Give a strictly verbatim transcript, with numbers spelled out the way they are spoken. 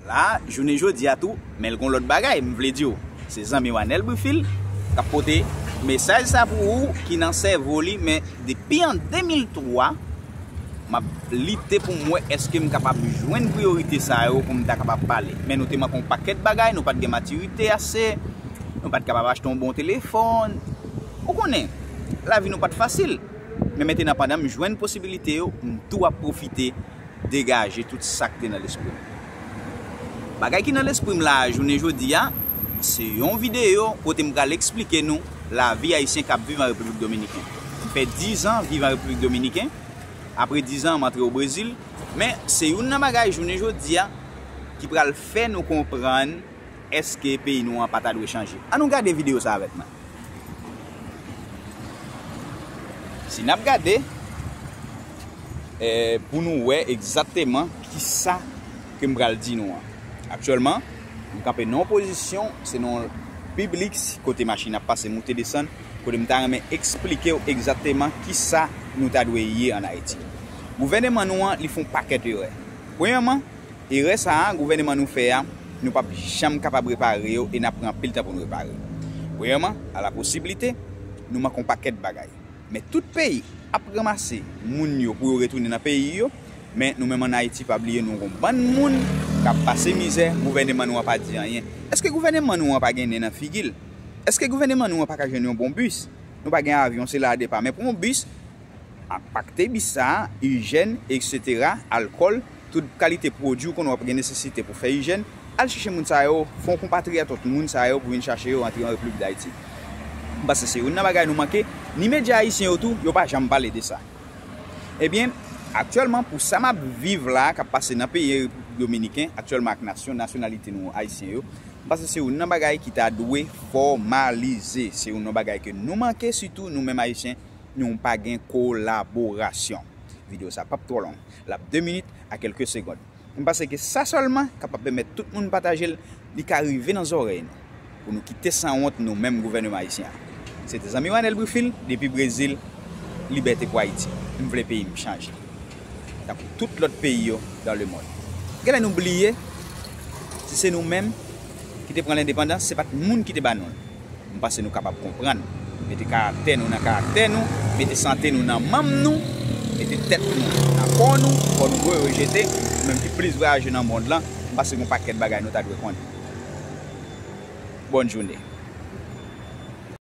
La, jounen jodi a tou, men l gon lòt bagay, m vle di w. Se zanmi w Anel Brifil k ap pote mesaj sa pou ou ki nan sèvo li, men depi an de mil twa, m ap lite pou m wè èske m kapab jwenn priyorite sa yo pou m ta kapab pale. Men nou te manke yon pakèt bagay, nou pa t gen matirite ase, nou pa t kapab achte yon bon telefòn. Ou konnen, lavi nou pa t fasil. Men mentnan pandan m jwenn posibilite yo, m tou ap pwofite degaje tout sa k te nan lespri m. Bagay ki nan lespri m la a jounen jodi a, se yon videyo kote m pral eksplike nou lavi ayisyen k ap viv an Repiblik Dominiken. M fè diz an viv an Repiblik Dominiken. Apre diz an, m antre o Brezil. Men, se youn nan bagay jounen jodi a ki pral fè nou konprann èske peyi nou an pa ta dwe chanje. Ann nou gade videyo sa avèk mwen. Si n ap gade, eh, pou nou wè egzakteman kisa ke m pral di nou an. Aktyèlman, m kanpe nan yon pozisyon, se nan yon piblik, kote machin ap pase, moute, desann, kote m ta renmen eksplike w egzakteman kisa nou ta dwe ye ann Ayiti. Gouvèneman nou an, li fè yon pakèt erè. Premyèman, erè sa a gouvèneman nou fè a, nou p ap janm kapab repare yo e n ap pran anpil tan pou n repare. Premyèman, a la posiblite, nou manke yon pakèt bagay. Men tout peyi ap ranmase moun yo pou yo retounen nan peyi yo, men nou menm ann Ayiti, pa bliye nou gon bann moun k ap pase mizè, gouvèneman nou an pa di anyen. Èske gouvèneman nou an pa gen nen nan figi l? Èske gouvèneman nou an pa ka jwenn yon bon bis? Nou pa gen avyon, se la a depa, men pran yon bis, anpakte bis sa a, ijèn, etsetera, alkòl, tout kalite pwodui ou konnen w ap gen nesesite pou fè ijèn, al chèche moun sa yo, fè yon konpatriyat ant moun sa yo pou vin chache yo antre an Repiblik Dayiti. M panse se youn nan bagay nou manke, ni medya ayisyen yo tou, yo pa janm pale de sa. Ebyen, aktyèlman, pou sa m ap viv la, k ap pase nan peyi Repiblik Dominiken, aktyèlman ak nasyon, nasyonalite nou ayisyen yo, m panse se youn nan bagay ki ta dwe fòmalize. Se youn nan bagay ke nou manke, sitou nou menm ayisyen, nou pa gen kolaborasyon. Videyo sa p ap twò long. L ap de minit a kèlke segonn. M panse ke sa sèlman kapab pèmèt tout moun pataje l, li ka rive nan zòrèy nou. Pou nou kite sanwont nou menm gouvèneman ayisyen an. Se te zanmi w Anel Brifil, depi Brezil, Libète pou Ayiti. M vle peyi m chanje. Tankou tout lòt peyi yo dans le monde. Genlè nou bliye, si se nou menm ki te pran lendepandans, se pa t moun ki te ba nou l. M panse nou kapab konprann. Mete karaktè nou nan karaktè nou, mete sante nou nan manm nou, mete tèt nou nan kò nou, fò nou dwe rejete, nou menm ki plis vwayaje nan mond lan, m panse gen yon pakèt bagay nou ta dwe konnen. Bòn jounen.